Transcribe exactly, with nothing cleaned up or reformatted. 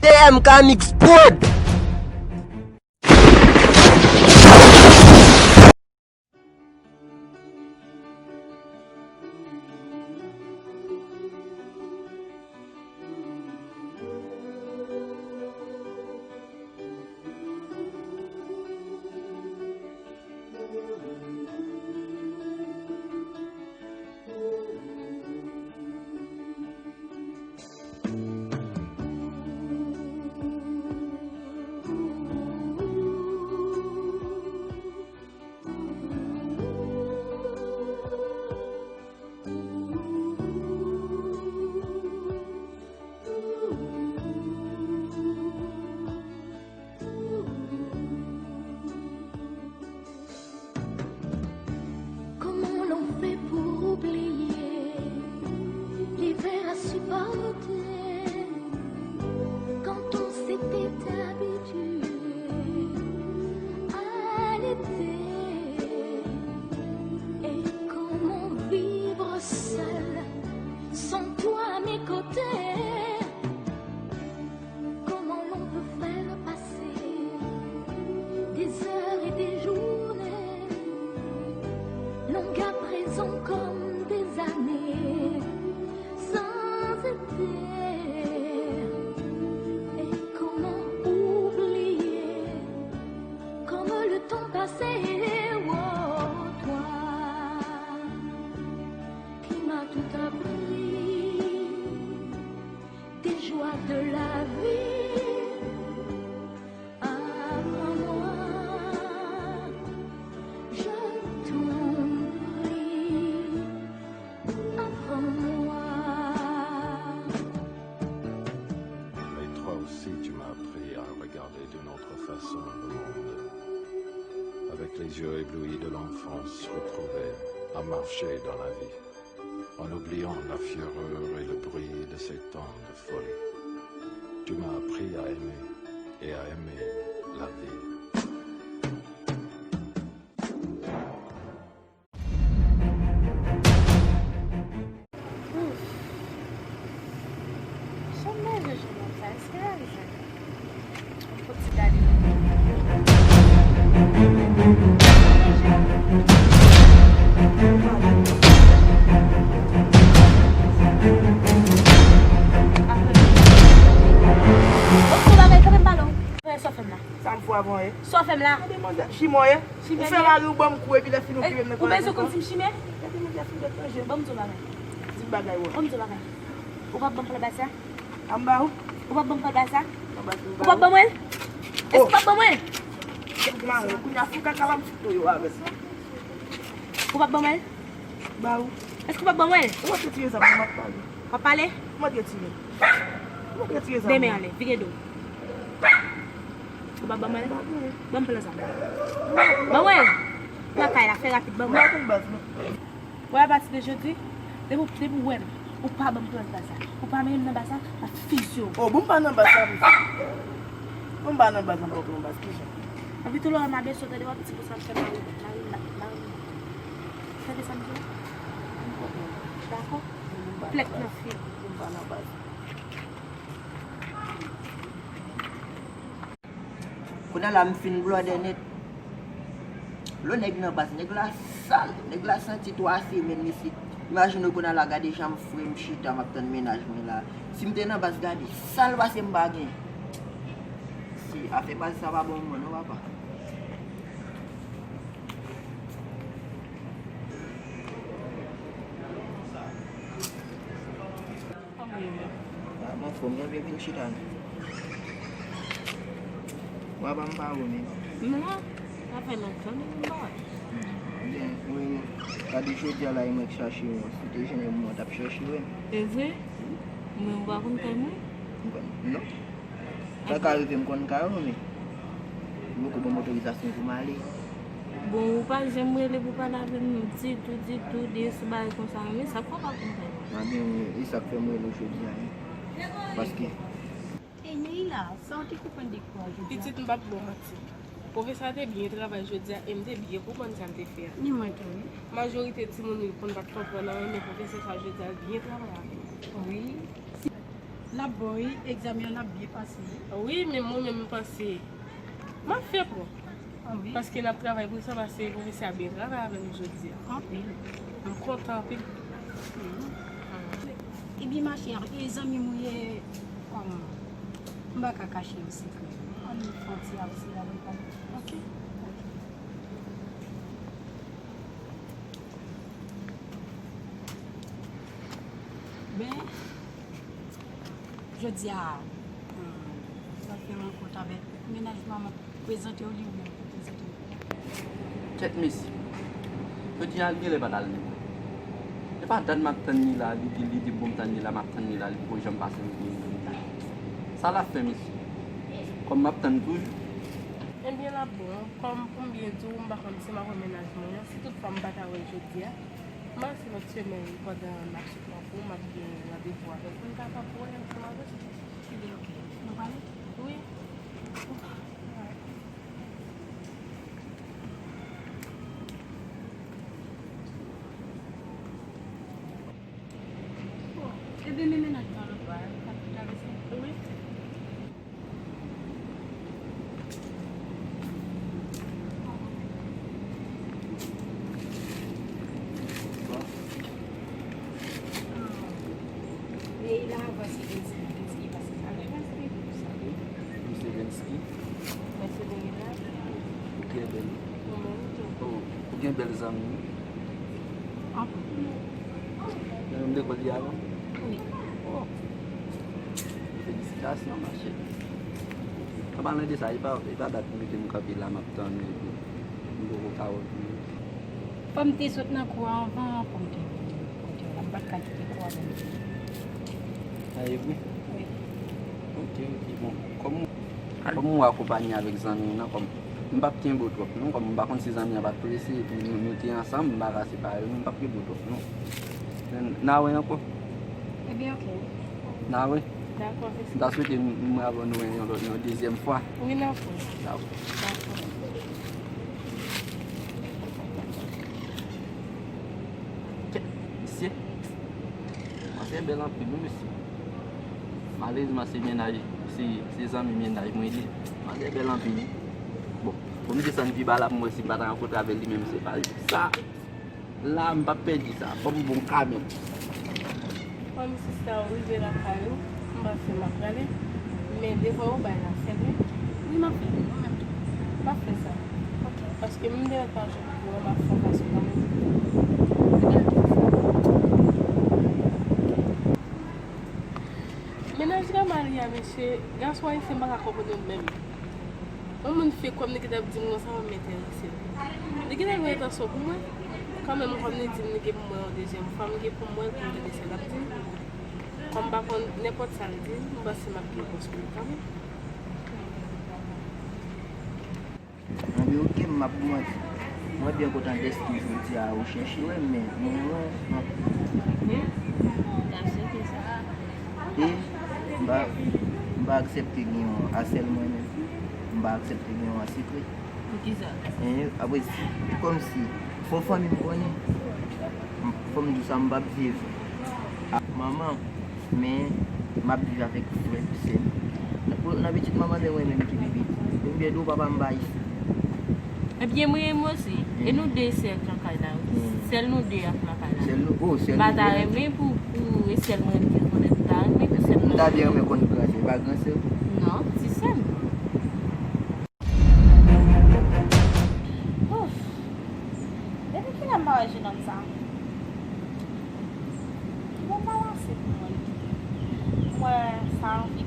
T M K Mix Prod. Comment l'on fait pour oublier l'hiver à supporter quand on s'était habitué à l'été? Et comment vivre seul sans toi à mes côtés? Comment l'on peut faire passer des heures et des journées, longues à présent comme des années, sans été? Et comment oublier comme le temps passé, oh, toi qui m'as tout appris, des joies de la vie. Apprends-moi, je t'en prie, apprends-moi. Mais toi aussi, tu m'as appris à regarder d'une autre façon le monde, avec les yeux éblouis de l'enfance retrouvée, à marcher dans la vie, en oubliant la fureur et le bruit de ces temps de folie. Tu m'as appris à aimer et à aimer la vie. Ouf. Chanm manje jounen sa, èske l ap jan? Yon ti gade. Sa w fè m la? Sa m fè avan ye? Sa w fè m la? Gade manzè, chimè w ye? Ou fè mari w ban m kou epi lè fini w kite m nan kò. Ou bezwen konn si m chimè? Gade manzè fin dèt manje. Ban m di w bagay. Di m bagay wè. Ban m di w bagay. Ou p ap ban m pran baz sa? A m ba ou? Ou p ap ban m pran baz sa? Ou p ap ban mwen? Èske w p ap ban mwen? Mare, kounye a fou kaka w ap fout yo avè sa. Ou p ap ban mwen? Ba ou. Èske w p ap ban mwen? Ou mèt retire zam nan, m ap pale. W ap pale? Ou mèt retire. Ou mèt retire zam nan. Demen ale, vire do. Ou p ap ban mwen? Ban m pran zam. Ban mwen! Lakay la, fè rapid, ban mwen. Ou apati de jodi, depi, depi w wè m, ou pa ban m pran baz sa. Ou pa menm nan baz sa, m ap fizye w. Oh, bon, m pa nan baz sa, m. Bon, m pa nan baz, m pa pran baz, kijan? Anvi tou lò, m a beso, tande w ap di konsa, m fè mari, mari, mari. Tande sa m di w? M konprann. Dakò? Plèk nan figi. M pa nan baz. Kounye a la, m fin blòdè nèt. Lo nèg nan baz, nèg la sal, nèg la santi twa semèn isit. Imajine w kounye a la, gade jan m fre, m chita, m ap tann mennaj mwen la. Si m te nan baz, gade sal pase m pa gen. Si afè baz sa pa bon pou mwen non, papa. Kòman w ye menm? A, m anfòm, jan vin chita la. W a ban m pawòl menm. M la, sa fè lontan depi m pa wè. Byen, wi, gade jodi a la, e mwen k chache w. Si w te jwenn mwen, w t ap chèche w. E vre? Men ou pa konn kay mwen? M konn, non. Sa ka rive m konn kay ou, men ou poko ban m otorizasyon pou m ale. Bon, ou pa janm rele pou pale avè m ditou, ditou, de sou bagay konsa, men sa k fè w pa konn kay mwen? A byen, wi, e sa k fè m rele w jodi a, wi. Paske. E Neila, sa w te konprann de kou a jodi a? Pitit, m p ap ba w manti. Pwofesè a te byen travay jodi a, e m te byen konprann sa l te fè a. Ni mwen tou, wi. Majorite timoun yo konn pa t konprann anyen, men pwofesè sa jodi a, l byen travay avè yo. Wi. L ap bon, wi. Egzamen an ap byen pase. Wi, men mwen menm, m panse m ap fè bon. Ah, wi. Paske n ap travay pou sa, paske pwofesè a byen travay avè nou jodi a. Anpil. M kontan anpil. Ebyen, ma chère, e zanmi m ou ye, um, m pa ka kache yon sekrè. Ann fè yon ti avoka avè m. Ok. Ok. Ben, jodi a, hmm, m ap fè rankont avèk mennaj mwen, m ap prezante w li, ou menm pou prezante w. Kèt mesye. Jodi a, l genlè pa t al lekòl. E pa dat m ap tann li la, li di, li di bon m tann li la, m ap tann li la, li poko janm pase m pou li. Sa l ap fè, mesye? Kòm m ap tann toujou. Ebyen, l ap bon. Kòm pou m byen di w, m pa konn si m ap wè mennaj mwen an. Si tout fwa m pa ka wè l jodi a, m pase lòt semèn pandan n ap sot nan kou, m ap gen randevou avè l pou n kapab wè ansanm avè l. Ebyen, ok. Nou pale? Wi. Bon, ebyen, men mennaj mwen lòt bò a, l ap travèse. Wi. Bon. E la, vwasi Vensky, Vensky pase. Ale Vensky pou sa. Misye Vensky. Vensky te gen la. Ou gen bèl. Ou menm tou. Oh, ou gen bèl zanmi. Anpil. Ou menm lekòl li avan? Wi. Oh. Felisitasyon, ma cheri. An palan de sa, e pa, e pa dat pou mete m kanpe la, m ap tann ou epi m poko ka wè w. Fò m te sot nan kou a anvan pou m te vini kote w la. M pa t ka kite kou a menm. A, e vre? Wi. Ok, ok, bon. Kòm, kòm ou akonpaye avèk zanmi w nan, kòm m p ap kenbe w twòp non, kòm m pa konn si zanmi an pa t prese, epi nou, nou te ansanm, m pa ka separe nou, m p ap kenbe w twòp non. N a wè ankò. Ebyen, ok. N a wè. Dakò, mèsi. M ta swete m, m avè nou yon lòt, yon dezyèm fwa. Wi, n a wè. Dakò. Dakò. Kèt, mesye. Manzè bèl anpil, wi, mesye. Malerezman, se mennaj, se, se zanmi mennaj mwen li. Manzè bèl anpil, wi. Bon, pou m desann pi ba la, pou m wè si m pa ta rankontre avè l li menm, se pa sa. La, m p ap pèdi sa. Fò m bon kanmenm. Fanmi sista, ou rive lakay ou. M panse m ap prale. Men devan ou bay la fèt, wi. Wi, m ap fè l. Mwen menm tou. M ap fè sa. Ok. Paske m te mèt pa jwenn pou ou, m ap fè yon fason kanmenm. Mennaj Gamal li a, mesye, gason ayisyen pa ka konprann yo menm. Yon moun fè kòm li gentan ap di m konsa, m enterese. Li gentan gen entansyon pou mwen. Kanmenm, kòm li di m li gen pou mwen yon dezyèm fwa, m gen pou m wè l pou m tande sa l ap di m. Kòm m pa konn nenpòt sa l di, m panse m ap gen rèspè kanmenm. Anben, ok, m ap manti. Mwen byen kontan dèske jodi a ou chèche wè m, men mwen, mwen, mwen, e m pa, m pa aksepte gen yon a sèl mwen menm. M pa aksepte gen yon an sekrè. Poukisa? E apre, si, kòmsi, fò fanmi m konnen. Fò m di w sa, m p ap viv ak manman, men m ap viv avèk frè, sè m. Nan, nan pitit manman, men mwen menm ki pi piti. Ebyen, di w papa m pa isit. Ebyen, mwen menm osi. E nou de sèl nan kay la, wi. Sèl nou de ak nan kay la. Sèl nou, oh, sèl nou de. M pa ta renmen pou, pou e sèl mwen vin konnen, m ta renmen pou sèl mwen. M ta byen renmen konn gran sè, pa gran sè w? Non, ti sè m. Ouf! Depi kilè m pa wè jenòm sa? Bon, m pa lanse pou mwen. M wè sa anvi